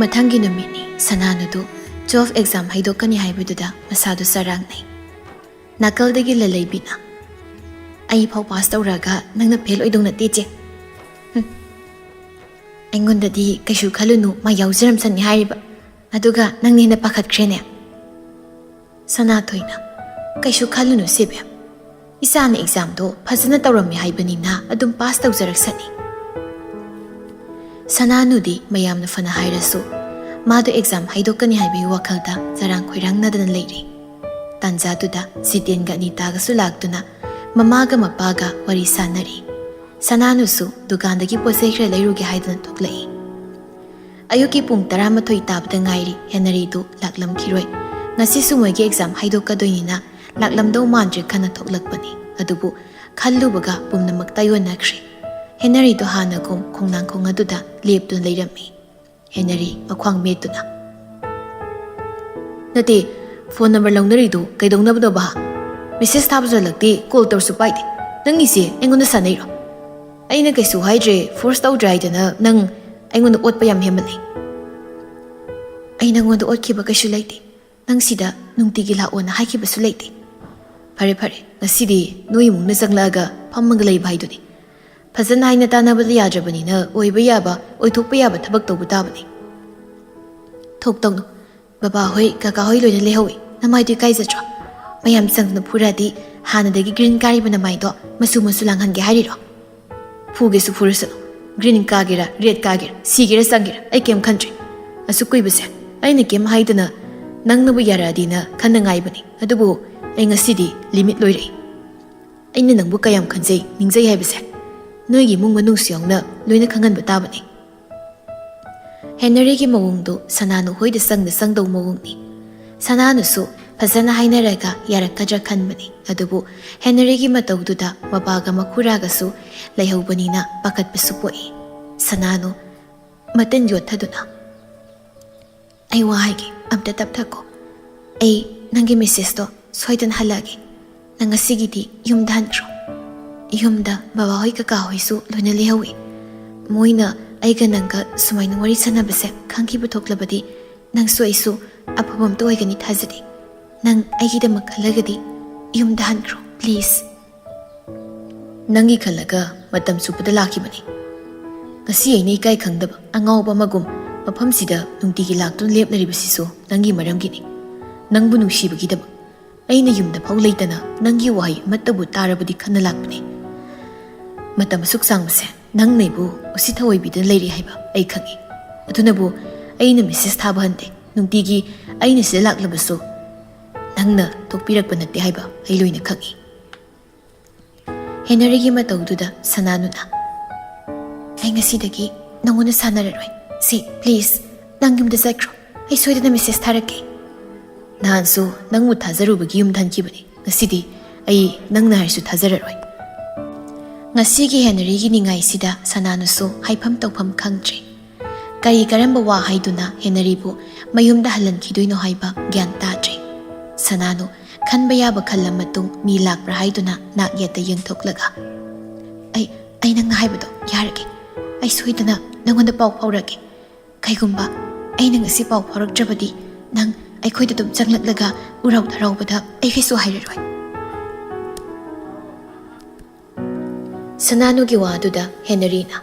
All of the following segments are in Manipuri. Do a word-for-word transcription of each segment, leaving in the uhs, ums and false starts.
ꯃꯊꯪꯒꯤ ꯅꯨꯃꯤꯠꯅꯤ꯫ ꯁꯅꯥꯅꯨꯗꯨ ꯇꯨꯋꯦꯜꯐ ꯑꯦꯛꯖꯥꯝ ꯍꯥꯏꯗꯣꯛꯀꯅꯤ ꯍꯥꯏꯕꯗꯨꯗ ꯃꯁꯥꯗꯨ ꯆꯔꯥꯡꯅꯩ꯫ ꯅꯥꯀꯜꯗꯒꯤ ꯂꯂꯩꯕꯤꯅ, "ꯑꯩ ꯐꯥꯎ ꯄꯥꯁ ꯇꯧꯔꯛꯑꯒ ꯅꯪꯅ ꯐꯦꯜ ꯑꯣꯏꯗꯧ ꯅꯠꯇꯦ, ꯆꯦ꯫ ꯍꯨꯝ꯫ ꯑꯩꯉꯣꯟꯗꯗꯤ ꯀꯩꯁꯨ ꯈꯜꯂꯨꯅꯨ, ꯃꯥ ꯌꯥꯎꯖꯔꯝꯁꯅꯤ ꯍꯥꯏꯔꯤꯕ꯫ ꯑꯗꯨꯒ ꯅꯪꯅ ꯍꯦꯟꯅ ꯄꯥꯈꯠꯈ꯭ꯔꯦꯅꯦ?" ꯁꯅꯥꯊꯣꯏꯅ, "ꯀꯩꯁꯨ ꯈꯜꯂꯨꯅꯨ ꯁꯦ ꯕꯦꯝ, ꯏꯆꯥꯅ ꯑꯦꯛꯖꯥꯝꯗꯣ ꯐꯖꯅ ꯇꯧꯔꯝꯃꯤ ꯍꯥꯏꯕꯅꯤꯅ ꯑꯗꯨꯝ ꯄꯥꯁ ꯇꯧꯖꯔꯛꯁꯅꯤ꯫" ꯁꯅꯥꯅꯨꯗꯤ ꯃꯌꯥꯝꯅ ꯐꯅ ꯍꯥꯏꯔꯁꯨ, ꯃꯥꯗꯣ ꯑꯦꯛꯖꯥꯝ ꯍꯥꯏꯗꯣꯛꯀꯅꯤ ꯍꯥꯏꯕꯒꯤ ꯋꯥꯈꯜꯗ ꯆꯔꯥꯡ ꯈꯣꯏꯔꯥꯡꯅꯗꯅ ꯂꯩꯔꯤ꯫ ꯇꯥꯟꯖꯥꯗꯨꯗ ꯖꯤꯇꯦꯟꯒ ꯑꯅꯤꯇꯥꯒꯁꯨ ꯂꯥꯛꯇꯨꯅ ꯃꯃꯥꯒ ꯃꯄꯥꯒ ꯋꯥꯔꯤ ꯁꯥꯟꯅꯔꯤ꯫ ꯁꯅꯥꯅꯨꯁꯨ ꯗꯨꯀꯥꯟꯗꯒꯤ ꯄꯣꯠ ꯆꯩ ꯈꯔ ꯂꯩꯔꯨꯒꯦ ꯍꯥꯏꯗꯨꯅ ꯊꯣꯛꯂꯛꯏ꯫ ꯑꯌꯨꯛꯀꯤ ꯄꯨꯡ ꯇꯔꯥꯃꯥꯊꯣꯏ ꯇꯥꯕꯗ ꯉꯥꯏꯔꯤ꯫ ꯍꯦꯅꯔꯤꯗꯨ ꯂꯥꯛꯂꯝꯈꯤꯔꯣꯏ꯫ ꯉꯁꯤꯁꯨ ꯃꯣꯏꯒꯤ ꯑꯦꯛꯖꯥꯝ ꯍꯥꯏꯗꯣꯛꯀꯗꯣꯏꯅꯤꯅ ꯂꯥꯛꯂꯝꯗꯧ ꯃꯥꯟꯗ꯭ꯔꯦ ꯈꯟꯅ ꯊꯣꯛꯂꯛꯄꯅꯤ꯫ ꯑꯗꯨꯕꯨ ꯈꯜꯂꯨꯕꯒ ꯄꯨꯝꯅꯃꯛ ꯇꯥꯏꯑꯣꯟꯅꯈ꯭ꯔꯦ꯫ ꯍꯦꯅꯔꯤꯗꯨ ꯍꯥꯟꯅꯒꯨꯝ ꯈꯣꯡꯅꯥꯡꯈꯣꯡ ꯑꯗꯨꯗ ꯂꯦꯞꯇꯨꯅ ꯂꯩꯔꯝꯃꯤ꯫ ꯍꯦꯅꯔꯤ ꯃꯈ꯭ꯋꯥꯡ ꯃꯦꯠꯇꯨꯅ, "ꯅꯠꯇꯦ, ꯐꯣꯟ ꯅꯝꯕꯔ ꯂꯧꯅꯔꯤꯗꯨ ꯀꯩꯗꯧꯅꯕꯅꯣꯕ? ꯃꯦꯁꯦꯖ ꯊꯥꯕꯁꯨ ꯍꯜꯂꯛꯇꯦ, ꯀꯣꯜ ꯇꯧꯔꯁꯨ ꯄꯥꯏꯗꯦ꯫ ꯅꯪꯒꯤꯁꯦ ꯑꯩꯉꯣꯟꯗ ꯁꯥꯟꯅꯩꯔꯣ? ꯑꯩꯅ ꯀꯩꯁꯨ ꯍꯥꯏꯗ꯭ꯔꯦ, ꯐꯣꯔꯁ ꯇꯧꯗ꯭ꯔꯦ ꯍꯥꯏꯗꯅ ꯅꯪ ꯑꯩꯉꯣꯟꯗ ꯑꯣꯠꯄ ꯌꯥꯝ ꯍꯦꯟꯃꯜꯂꯦ꯫" "ꯑꯩ ꯅꯪꯉꯣꯟꯗ ꯑꯣꯠꯈꯤꯕ ꯀꯩꯁꯨ ꯂꯩꯇꯦ꯫ ꯅꯪ ꯁꯤꯗ ꯅꯨꯡꯇꯤꯒꯤ ꯂꯥꯛꯑꯣꯅ ꯍꯥꯏꯈꯤꯕꯁꯨ ꯂꯩꯇꯦ꯫" "ꯐꯔꯦ ꯐꯔꯦ, ꯉꯁꯤꯗꯤ ꯅꯣꯏ ꯏꯃꯨꯡꯅ ꯆꯪꯂꯛꯑꯒ ꯐꯝꯃꯒ ꯂꯩꯕ ꯍꯥꯏꯗꯨꯅꯤ꯫ ꯐꯖꯅ ꯍꯥꯏꯅ ꯇꯥꯟꯅꯕꯗ ꯌꯥꯗ꯭ꯔꯕꯅꯤꯅ ꯑꯣꯏꯕ ꯌꯥꯕ, ꯑꯣꯏꯊꯣꯛꯄ ꯌꯥꯕ ꯊꯕꯛ ꯇꯧꯕ ꯇꯥꯕꯅꯤ꯫ ꯊꯣꯛꯇꯧꯅꯨ꯫ ꯕꯕꯥ ꯍꯣꯏ, ꯀꯀꯥ ꯍꯣꯏ ꯂꯣꯏꯅ ꯂꯩꯍꯧꯏ꯫ ꯅꯃꯥꯏꯗꯨ ꯏꯀꯥꯏꯖꯗ꯭ꯔꯣ? ꯃꯌꯥꯝ ꯆꯪꯗꯅ ꯐꯨꯔꯛꯑꯗꯤ ꯍꯥꯟꯅꯗꯒꯤ ꯒ꯭ꯔꯤꯟ ꯀꯥꯔꯤꯕ ꯅꯃꯥꯏꯗꯣ ꯃꯆꯨ ꯃꯆꯨ ꯂꯥꯡꯍꯟꯒꯦ ꯍꯥꯏꯔꯤꯔꯣ? ꯐꯨꯒꯦꯁꯨ ꯐꯨꯔꯁꯅꯨ꯫ ꯒ꯭ꯔꯤꯟ ꯀꯥꯒꯦꯔꯥ, ꯔꯦꯗ ꯀꯥꯒꯦꯔꯥ, ꯁꯤꯒꯦꯔꯥ ꯆꯪꯒꯦꯔꯥ, ꯑꯩ ꯀꯩꯝ ꯈꯟꯗ꯭ꯔꯦ꯫ ꯑꯁꯨꯛ ꯀꯨꯏꯕꯁꯦ ꯑꯩꯅ ꯀꯩꯝ ꯍꯥꯏꯗꯅ ꯅꯪꯅꯕꯨ ꯌꯥꯔꯛꯑꯗꯤꯅ ꯈꯟꯅ ꯉꯥꯏꯕꯅꯤ꯫ ꯑꯗꯨꯕꯨ ꯑꯩ ꯉꯁꯤꯗꯤ ꯂꯤꯃꯤꯠ ꯂꯣꯏꯔꯛꯏ꯫ ꯑꯩꯅ ꯅꯪꯕꯨ ꯀꯌꯥꯝ ꯈꯟꯖꯩ, ꯅꯤꯡꯖꯩ ꯍꯥꯏꯕꯁꯦ ꯅꯣꯏꯒꯤ ꯏꯃꯨꯡ ꯃꯅꯨꯡꯁꯨ ꯌꯥꯎꯅ ꯂꯣꯏꯅ ꯈꯪꯍꯟꯕ ꯇꯥꯕꯅꯤ꯫" ꯍꯦꯅꯔꯤꯒꯤ ꯃꯑꯣꯡꯗꯨ ꯁꯅꯥꯅꯨ ꯍꯣꯏꯗ ꯆꯪꯗ ꯆꯪꯗꯧ ꯃꯑꯣꯡꯅꯤ꯫ ꯁꯅꯥꯅꯨꯁꯨ ꯐꯖꯅ ꯍꯥꯏꯅꯔꯒ ꯌꯥꯔꯛꯀꯗ꯭ꯔꯥ ꯈꯟꯕꯅꯤ꯫ ꯑꯗꯨꯕꯨ ꯍꯦꯅꯔꯤꯒꯤ ꯃꯇꯧꯗꯨꯗ ꯃꯄꯥꯒ ꯃꯈꯨꯔꯥꯒꯁꯨ ꯂꯩꯍꯧꯕꯅꯤꯅ ꯄꯥꯈꯠꯄꯁꯨ ꯄꯣꯛꯏ꯫ ꯁꯅꯥꯅꯨ ꯃꯇꯤꯟ ꯌꯣꯠꯊꯗꯨꯅ, "ꯑꯩ ꯋꯥ ꯍꯥꯏꯒꯦ, ꯑꯝꯇ ꯇꯞꯊꯈꯣ꯫ ꯑꯩ ꯅꯪꯒꯤ ꯃꯦꯁꯦꯖꯇꯣ ꯁꯣꯏꯗꯅ ꯍꯜꯂꯛꯑꯒꯦ꯫ ꯅꯪ ꯉꯁꯤꯒꯤꯗꯤ ꯌꯨꯝꯗ ꯍꯟꯈ꯭ꯔꯣ꯫ ꯌꯨꯝꯗ ꯕꯕꯥ ꯍꯣꯏ ꯀꯀꯥ ꯍꯣꯏꯁꯨ ꯂꯣꯏꯅ ꯂꯩꯍꯧꯏ꯫ ꯃꯣꯏꯅ ꯑꯩꯒ ꯅꯪꯒ ꯁꯨꯃꯥꯏꯅ ꯋꯥꯔꯤ ꯁꯥꯟꯅꯕꯁꯦ ꯈꯪꯈꯤꯕ ꯊꯣꯛꯂꯕꯗꯤ ꯅꯪꯁꯨ ꯑꯩꯁꯨ ꯑꯐꯕ ꯑꯝꯇ ꯑꯣꯏꯒꯅꯤ ꯊꯥꯖꯗꯦ꯫ ꯅꯪ ꯑꯩꯒꯤꯗꯃꯛ ꯈꯜꯂꯒꯗꯤ ꯌꯨꯝꯗ ꯍꯟꯈ꯭ꯔꯣ, please꯫ ꯅꯪꯒꯤ ꯈꯜꯂꯒ ꯃꯇꯝ ꯆꯨꯞꯄꯗ ꯂꯥꯛꯈꯤꯕꯅꯤ꯫ ꯉꯁꯤ ꯑꯩꯅ ꯏꯀꯥꯏ ꯈꯪꯗꯕ ꯑꯉꯥꯎꯕ ꯑꯃꯒꯨꯝ ꯃꯐꯝꯁꯤꯗ ꯅꯨꯡꯇꯤꯒꯤ ꯂꯥꯛꯇꯨꯅ ꯂꯦꯞꯅꯔꯤꯕꯁꯤꯁꯨ ꯅꯪꯒꯤ ꯃꯔꯝꯒꯤꯅꯤ꯫ ꯅꯪꯕꯨ ꯅꯨꯡꯁꯤꯕꯒꯤꯗꯃꯛ꯫ ꯑꯩꯅ ꯌꯨꯝꯗ ꯐꯥꯎ ꯂꯩꯇꯅ ꯅꯪꯒꯤ ꯋꯥꯍꯩ ꯑꯃꯠꯇꯕꯨ ꯇꯥꯔꯕꯗꯤ ꯈꯟꯅ ꯂꯥꯛꯄꯅꯤ꯫ ꯃꯇꯝ ꯑꯁꯨꯛ ꯁꯥꯡꯕꯁꯦ ꯅꯪꯅ ꯑꯩꯕꯨ ꯎꯁꯤꯠ ꯊꯑꯣꯏꯕꯤꯗꯨꯅ ꯂꯩꯔꯤ ꯍꯥꯏꯕ ꯑꯩ ꯈꯪꯏ꯫ ꯑꯗꯨꯅꯕꯨ ꯑꯩꯅ message ꯊꯥꯕ ꯍꯟꯗꯦ꯫ ꯅꯨꯡꯇꯤꯒꯤ ꯑꯩꯅ ꯁꯤꯗ ꯂꯥꯛꯂꯕꯁꯨ ꯅꯪꯅ ꯊꯣꯛꯄꯤꯔꯛꯄ ꯅꯠꯇꯦ ꯍꯥꯏꯕ ꯑꯩ ꯂꯣꯏꯅ ꯈꯪꯏ꯫ ꯍꯦꯅꯔꯤꯒꯤ ꯃꯇꯧꯗꯨꯗ ꯁꯅꯥꯅꯨꯅ, "ꯑꯩ ꯉꯁꯤꯗꯒꯤ ꯅꯪꯉꯣꯟꯗ ꯁꯥꯟꯅꯔꯔꯣꯏ꯫ ꯁꯤ, please, ꯅꯪ ꯌꯨꯝꯗ ꯆꯠꯈ꯭ꯔꯣ꯫ ꯑꯩ ꯁꯣꯏꯗꯅ message ꯊꯥꯔꯛꯀꯦ꯫ ꯅꯍꯥꯟꯁꯨ ꯅꯪꯕꯨ ꯊꯥꯖꯔꯨꯕꯒꯤ ꯌꯨꯝꯗ ꯍꯟꯈꯤꯕꯅꯤ꯫ ꯉꯁꯤꯗꯤ ꯑꯩ ꯅꯪꯅ ꯍꯥꯏꯔꯁꯨ ꯊꯥꯖꯔꯔꯣꯏ꯫" ꯉꯁꯤꯒꯤ ꯍꯦꯅꯔꯤꯒꯤ ꯅꯤꯡꯉꯥꯏꯁꯤꯗ ꯁꯅꯥꯅꯨꯁꯨ ꯍꯥꯏꯐꯝ ꯇꯧꯐꯝ ꯈꯪꯗ꯭ꯔꯦ꯫ ꯀꯔꯤ ꯀꯔꯝꯕ ꯋꯥ ꯍꯥꯏꯗꯨꯅ ꯍꯦꯅꯔꯤꯕꯨ ꯃꯌꯨꯝꯗ ꯍꯜꯍꯟꯈꯤꯗꯣꯏꯅꯣ ꯍꯥꯏꯕ ꯒ꯭ꯌꯥꯟ ꯇꯥꯗ꯭ꯔꯦ꯫ ꯁꯅꯥꯅꯨ ꯈꯟꯕ ꯌꯥꯕ ꯈꯜꯂ ꯃꯇꯨꯡ ꯃꯤ ꯂꯥꯛꯄ꯭ꯔꯥ ꯍꯥꯏꯗꯨꯅ ꯅꯥꯛ ꯌꯦꯠꯇ ꯌꯦꯡꯊꯣꯛꯂꯒ, "ꯑꯩ, ꯑꯩ ꯅꯪꯅ ꯍꯥꯏꯕꯗꯣ ꯌꯥꯔꯒꯦ꯫ ꯑꯩ ꯁꯣꯏꯗꯅ ꯅꯪꯉꯣꯟꯗ ꯄꯥꯎ ꯐꯥꯎꯔꯛꯀꯦ꯫ ꯀꯩꯒꯨꯝꯕ ꯑꯩꯅ ꯉꯁꯤ ꯄꯥꯎ ꯐꯥꯎꯔꯛꯇ꯭ꯔꯕꯗꯤ ꯅꯪ ꯑꯩꯈꯣꯏꯗ ꯑꯗꯨꯝ ꯆꯪꯂꯛꯂꯒ ꯎꯔꯥꯎ ꯊꯔꯥꯎꯕꯗ ꯑꯩ ꯀꯩꯁꯨ ꯍꯥꯏꯔꯔꯣꯏ꯫" ꯁꯅꯥꯅꯨꯒꯤ ꯋꯥꯗꯨꯗ ꯍꯦꯅꯔꯤꯅ,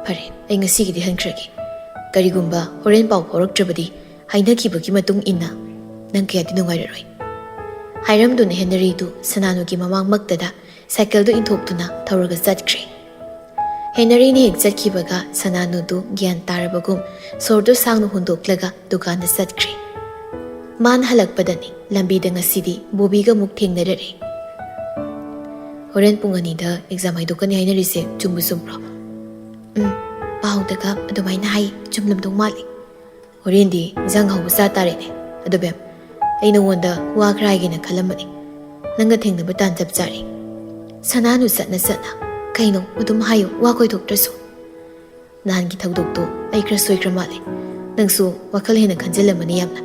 "ꯐꯔꯦ, ꯑꯩ ꯉꯁꯤꯒꯤꯗꯤ ꯍꯟꯈ꯭ꯔꯒꯦ꯫ ꯀꯔꯤꯒꯨꯝꯕ ꯍꯣꯔꯦꯟ ꯄꯥꯎ ꯐꯥꯎꯔꯛꯇ꯭ꯔꯕꯗꯤ ꯍꯥꯏꯅꯈꯤꯕꯒꯤ ꯃꯇꯨꯡ ꯏꯟꯅ ꯅꯪ ꯀꯌꯥꯗꯤ ꯅꯨꯡꯉꯥꯏꯔꯔꯣꯏ꯫" ꯍꯥꯏꯔꯝꯗꯨꯅ ꯍꯦꯅꯔꯤꯗꯨ ꯁꯅꯥꯅꯨꯒꯤ ꯃꯃꯥꯡꯃꯛꯇꯗ ꯁꯥꯏꯀꯜꯗꯨ ꯏꯟꯊꯣꯛꯇꯨꯅ ꯊꯧꯔꯒ ꯆꯠꯈ꯭ꯔꯦ꯫ ꯍꯦꯅꯔꯤꯅ ꯍꯦꯛ ꯆꯠꯈꯤꯕꯒ ꯁꯅꯥꯅꯨꯗꯨ ꯒ꯭ꯌꯥꯟ ꯇꯥꯔꯕꯒꯨꯝ ꯁꯣꯔꯗꯨ ꯁꯥꯡꯅ ꯍꯣꯟꯗꯣꯛꯂꯒ ꯗꯨꯀꯥꯟꯗ ꯆꯠꯈ꯭ꯔꯦ꯫ ꯃꯥꯅ ꯍꯜꯂꯛꯄꯗꯅꯤ ꯂꯝꯕꯤꯗ ꯉꯁꯤꯗꯤ ꯕꯣꯕꯤꯒ ꯑꯃꯨꯛ ꯊꯦꯡꯅꯔꯔꯦ꯫ "ꯍꯣꯔꯦꯟ ꯄꯨꯡ ꯑꯅꯤꯗ exam ꯍꯥꯏꯗꯣꯛꯀꯅꯤ ꯍꯥꯏꯅꯔꯤꯁꯦ ꯆꯨꯝꯕꯨ ꯆꯨꯝꯕ꯭ꯔꯣ?" "ꯎꯝ, ꯄꯥꯎꯗꯒ ꯑꯗꯨꯃꯥꯏꯅ ꯍꯥꯏ, ꯆꯨꯝꯂꯝꯗꯧ ꯃꯥꯜꯂꯤ꯫" "ꯍꯣꯔꯦꯟꯗꯤ ꯏꯟꯖꯥꯡ ꯍꯥꯎꯕ ꯆꯥ ꯇꯥꯔꯦꯅꯦ꯫ ꯑꯗꯣ ꯕꯦꯝ, ꯑꯩ ꯅꯉꯣꯟꯗ ꯋꯥ ꯈꯔ ꯍꯥꯏꯒꯦꯅ ꯈꯜꯂꯝꯕꯅꯤ꯫ ꯅꯪꯒ ꯊꯦꯡꯅꯕ ꯇꯥꯟ ꯆꯞ ꯆꯥꯔꯦ꯫" ꯁꯅꯥꯅꯨ ꯆꯠꯅ ꯆꯠꯅ, "ꯀꯩꯅꯣ, ꯑꯗꯨꯝ ꯍꯥꯏꯌꯨ, ꯋꯥ ꯀꯣꯏꯊꯣꯛꯇ꯭ꯔꯁꯨ꯫" "ꯅꯍꯥꯟꯒꯤ ꯊꯧꯗꯣꯛꯇꯣ ꯑꯩ ꯈꯔ ꯁꯣꯏꯈ꯭ꯔ ꯃꯥꯜꯂꯦ꯫ ꯅꯪꯁꯨ ꯋꯥꯈꯜ ꯍꯦꯟꯅ ꯈꯟꯖꯤꯜꯂꯝꯃꯅꯤ ꯌꯥꯝꯅ꯫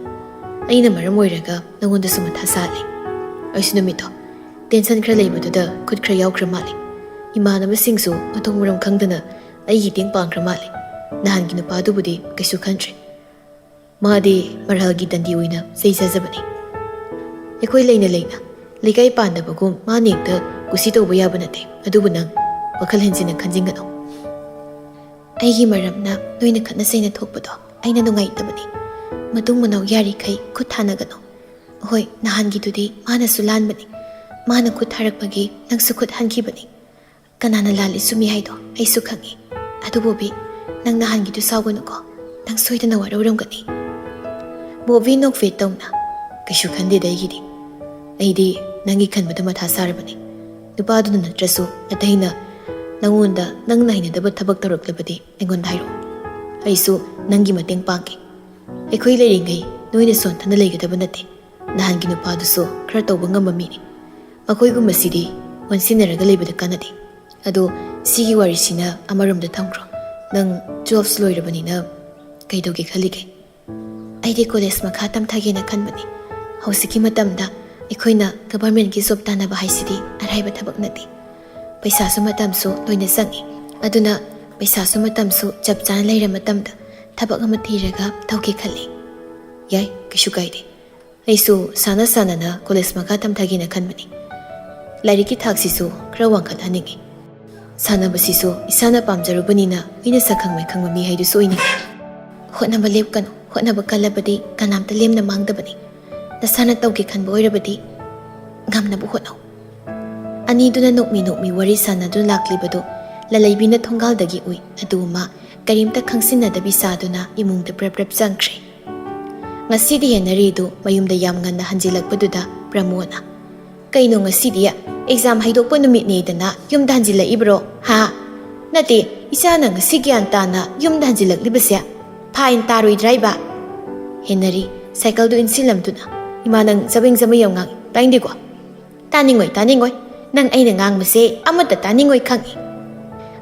ꯑꯩꯅ ꯃꯔꯝ ꯑꯣꯏꯔꯒ ꯅꯉꯣꯟꯗꯁꯨ ꯃꯊꯥ ꯁꯥꯍꯜꯂꯦ꯫ ꯑꯩꯁꯨ ꯅꯨꯃꯤꯠꯇꯣ tension ꯈꯔ ꯂꯩꯕꯗꯨꯗ ꯈꯨꯠ ꯈꯔ ꯌꯥꯎꯈ꯭ꯔ ꯃꯥꯜꯂꯦ꯫ ꯏꯃꯥꯟꯅꯕꯁꯤꯡꯁꯨ ꯃꯊꯣꯡ ꯃꯔꯝ ꯈꯪꯗꯅ ꯑꯩꯒꯤ ꯃꯇꯦꯡ ꯄꯥꯡꯈ꯭ꯔ ꯃꯥꯜꯂꯦ꯫ ꯅꯍꯥꯟꯒꯤ ꯅꯨꯄꯥꯗꯨꯕꯨꯗꯤ ꯀꯩꯁꯨ ꯈꯟꯗ꯭ꯔꯦ꯫ ꯃꯥꯗꯤ ꯃꯔꯥꯜꯒꯤ ꯗꯟꯗꯤ ꯑꯣꯏꯅ ꯆꯩꯖꯖꯕꯅꯤ꯫ ꯑꯩꯈꯣꯏ ꯂꯩꯅ ꯂꯩꯅ ꯂꯩꯀꯥꯏ ꯄꯥꯟꯗꯕꯒꯨꯝ ꯃꯥꯅ ꯍꯦꯛꯇ ꯀꯨꯁꯤ ꯇꯧꯕ ꯌꯥꯕ ꯅꯠꯇꯦ꯫ ꯑꯗꯨꯕꯨ ꯅꯪ ꯋꯥꯈꯜ ꯍꯦꯟꯖꯤꯟꯅ ꯈꯟꯖꯤꯟꯒꯅꯨ꯫ ꯑꯩꯒꯤ ꯃꯔꯝꯅ ꯅꯣꯏꯅ ꯈꯠꯅ ꯆꯩꯅ ꯊꯣꯛꯄꯗꯣ ꯑꯩꯅ ꯅꯨꯡꯉꯥꯏꯇꯕꯅꯤ꯫ ꯃꯇꯨꯡ ꯃꯅꯥꯎ ꯌꯥꯔꯤꯈꯩ ꯈꯨꯠ ꯊꯥꯅꯒꯅꯨ꯫ ꯍꯣꯏ, ꯅꯍꯥꯟꯒꯤꯗꯨꯗꯤ ꯃꯥꯅꯁꯨ ꯂꯥꯟꯕꯅꯤ꯫ ꯃꯥꯅ ꯈꯨꯠ ꯊꯥꯔꯛꯄꯒꯤ ꯅꯪꯁꯨ ꯈꯨꯠ ꯍꯟꯈꯤꯕꯅꯤ꯫ ꯀꯅꯥꯅ ꯂꯥꯜꯂꯤ ꯆꯨꯝꯃꯤ ꯍꯥꯏꯗꯣ ꯑꯩꯁꯨ ꯈꯪꯉꯤ꯫ ꯑꯗꯨꯕꯨ ꯕꯤ, ꯅꯪ ꯅꯍꯥꯟꯒꯤꯗꯨ ꯁꯥꯎꯒꯅꯨꯀꯣ꯫ ꯅꯪ ꯁꯣꯏꯗꯅ ꯋꯥꯔꯧꯔꯝꯒꯅꯤ꯫ ꯕꯣꯕꯤ ꯅꯣꯛꯐꯦꯠ ꯇꯧꯅ, "ꯀꯩꯁꯨ ꯈꯟꯗꯦꯗ ꯑꯩꯒꯤꯗꯤ꯫ ꯑꯩꯗꯤ ꯅꯪꯒꯤ ꯈꯟꯕꯗ ꯃꯊꯥ ꯁꯥꯔꯕꯅꯤ꯫ ꯅꯨꯄꯥꯗꯨꯅ ꯅꯠꯇ꯭ꯔꯁꯨ ꯑꯇꯩꯅ ꯅꯪꯉꯣꯟꯗ ꯅꯪꯅ ꯍꯩꯅꯗꯕ ꯊꯕꯛ ꯇꯧꯔꯛꯂꯕꯗꯤ ꯑꯩꯉꯣꯟꯗ ꯍꯥꯏꯔꯛꯑꯣ꯫ ꯑꯩꯁꯨ ꯅꯪꯒꯤ ꯃꯇꯦꯡ ꯄꯥꯡꯒꯦ꯫ ꯑꯩꯈꯣꯏ ꯂꯩꯔꯤꯉꯩ ꯅꯣꯏꯅ ꯁꯣꯟꯊꯅ ꯂꯩꯒꯗꯕ ꯅꯠꯇꯦ꯫ ꯅꯍꯥꯟꯒꯤ ꯅꯨꯄꯥꯗꯨꯁꯨ ꯈꯔ ꯇꯧꯕ ꯉꯝꯕ ꯃꯤꯅꯤ꯫ ꯃꯈꯣꯏꯒꯨꯝꯕꯁꯤꯗꯤ ꯑꯣꯟꯁꯤꯟꯅꯔꯒ ꯂꯩꯕꯗ ꯀꯥꯟꯅꯗꯦ꯫ ꯑꯗꯣ ꯁꯤꯒꯤ ꯋꯥꯔꯤꯁꯤꯅ ꯑꯃꯔꯣꯝꯗ ꯊꯝꯈ꯭ꯔꯣ꯫ ꯅꯪ ꯇꯨꯋꯦꯜꯐꯁꯨ ꯂꯣꯏꯔꯕꯅꯤꯅ ꯀꯩꯗꯧꯒꯦ ꯈꯜꯂꯤꯒꯦ?" "ꯑꯩꯗꯤ ꯀꯣꯂꯦꯖ ꯃꯈꯥ ꯇꯝꯊꯒꯦꯅ ꯈꯟꯕꯅꯤ꯫ ꯍꯧꯖꯤꯛꯀꯤ ꯃꯇꯝꯗ ꯑꯩꯈꯣꯏꯅ ꯒꯚꯔꯟꯃꯦꯟꯠꯀꯤ ꯖꯣꯕ ꯇꯥꯟꯅꯕ ꯍꯥꯏꯁꯤꯗꯤ ꯑꯔꯥꯏꯕ ꯊꯕꯛ ꯅꯠꯇꯦ꯫ ꯄꯩꯁꯥꯁꯨ ꯃꯇꯝꯁꯨ ꯂꯣꯏꯅ ꯆꯪꯉꯤ꯫ ꯑꯗꯨꯅ ꯄꯩꯁꯥꯁꯨ ꯃꯇꯝꯁꯨ ꯆꯞ ꯆꯥꯅ ꯂꯩꯔ ꯃꯇꯝꯗ ꯊꯕꯛ ꯑꯃ ꯊꯤꯔꯒ ꯇꯧꯒꯦ ꯈꯜꯂꯤ꯫" "ꯌꯥꯏ, ꯀꯩꯁꯨ ꯀꯥꯏꯗꯦ꯫ ꯑꯩꯁꯨ ꯁꯥꯟꯅ ꯁꯥꯟꯅꯅ ꯀꯣꯂꯦꯖ ꯃꯈꯥ ꯇꯝꯊꯒꯦꯅ ꯈꯟꯕꯅꯤ꯫ ꯂꯥꯏꯔꯤꯛꯀꯤ ꯊꯥꯛꯁꯤꯁꯨ ꯈꯔ ꯋꯥꯡꯈꯠꯍꯟꯅꯤꯡꯉꯤ꯫ ꯁꯥꯟꯅꯕꯁꯤꯁꯨ ꯏꯁꯥꯅ ꯄꯥꯝꯖꯔꯨꯕꯅꯤꯅ ꯃꯤꯅ ꯁꯛꯈꯪ ꯃꯥꯏꯈꯪꯕ ꯃꯤ ꯍꯥꯏꯗꯨꯁꯨ ꯑꯣꯏꯅꯤꯡꯉꯤ꯫" "ꯍꯣꯠꯅꯕ ꯂꯦꯞꯀꯅꯨ꯫ ꯍꯣꯠꯅꯕ ꯀꯜꯂꯕꯗꯤ ꯀꯅꯥꯝꯇ ꯂꯦꯝꯅ ꯃꯥꯡꯗꯕꯅꯤ꯫ ꯅꯁꯥꯅ ꯇꯧꯒꯦ ꯈꯟꯕ ꯑꯣꯏꯔꯕꯗꯤ ꯉꯝꯅꯕ ꯍꯣꯠꯅꯧ꯫" ꯑꯅꯤꯗꯨꯅ ꯅꯣꯛꯃꯤ ꯅꯣꯛꯃꯤ ꯋꯥꯔꯤ ꯁꯥꯟꯅꯗꯨꯅ ꯂꯥꯛꯂꯤꯕꯗꯨ ꯂꯂꯩꯕꯤꯅ ꯊꯣꯡꯒꯥꯜꯗꯒꯤ ꯎꯏ꯫ ꯑꯗꯨ ꯃꯥ ꯀꯔꯤꯝꯇ ꯈꯪꯁꯤꯟꯅꯗꯕꯤ ꯁꯥꯗꯨꯅ ꯏꯃꯨꯡꯗ ꯄ꯭ꯔꯞ ꯄ꯭ꯔꯞ ꯆꯪꯈ꯭ꯔꯦ꯫ ꯉꯁꯤꯗꯤ ꯍꯦꯟꯅꯔꯤꯗꯨ ꯃꯌꯨꯝꯗ ꯌꯥꯝ ꯉꯟꯅ ꯍꯟꯖꯤꯜꯂꯛꯄꯗꯨꯗ ꯄ꯭ꯔꯃꯣꯗꯅ, "ꯀꯩꯅꯣ ꯉꯁꯤꯗꯤ ꯑꯦꯛꯖꯥꯝ ꯍꯥꯏꯗꯣꯛꯄ ꯅꯨꯃꯤꯠꯅꯦꯗꯅ ꯌꯨꯝꯗ ꯍꯟꯖꯤꯜꯂꯛꯏꯕ꯭ꯔꯣ? ꯍꯥ? ꯅꯠꯇꯦ, ꯏꯆꯥꯅ ꯉꯁꯤ ꯒ꯭ꯌꯥꯟ ꯇꯥꯅ ꯌꯨꯝꯗ ꯍꯟꯖꯤꯜꯂꯛꯂꯤꯕꯁꯦ ꯐꯥꯏꯟ ꯇꯥꯔꯣꯏꯗ꯭ꯔꯥ ꯍꯥꯏꯕ?" ꯍꯦꯟꯅꯔꯤ ꯁꯥꯏꯀꯜꯗꯨ ꯏꯟꯁꯤꯜꯂꯝꯗꯨꯅ, "ꯏꯃꯥ, ꯅꯪ ꯆꯕꯦꯡ ꯆꯕꯦꯡ ꯌꯥꯝ ꯉꯥꯡꯉꯤ, ꯇꯥꯅꯤꯡꯗꯦꯀꯣ?" "ꯇꯥꯅꯤꯡꯉꯣꯏ, ꯇꯥꯅꯤꯡꯉꯣꯏ꯫ ꯅꯪ ꯑꯩꯅ ꯉꯥꯡꯕꯁꯦ ꯑꯃꯠꯇ ꯇꯥꯅꯤꯡꯉꯣꯏ ꯈꯪꯉꯤ꯫"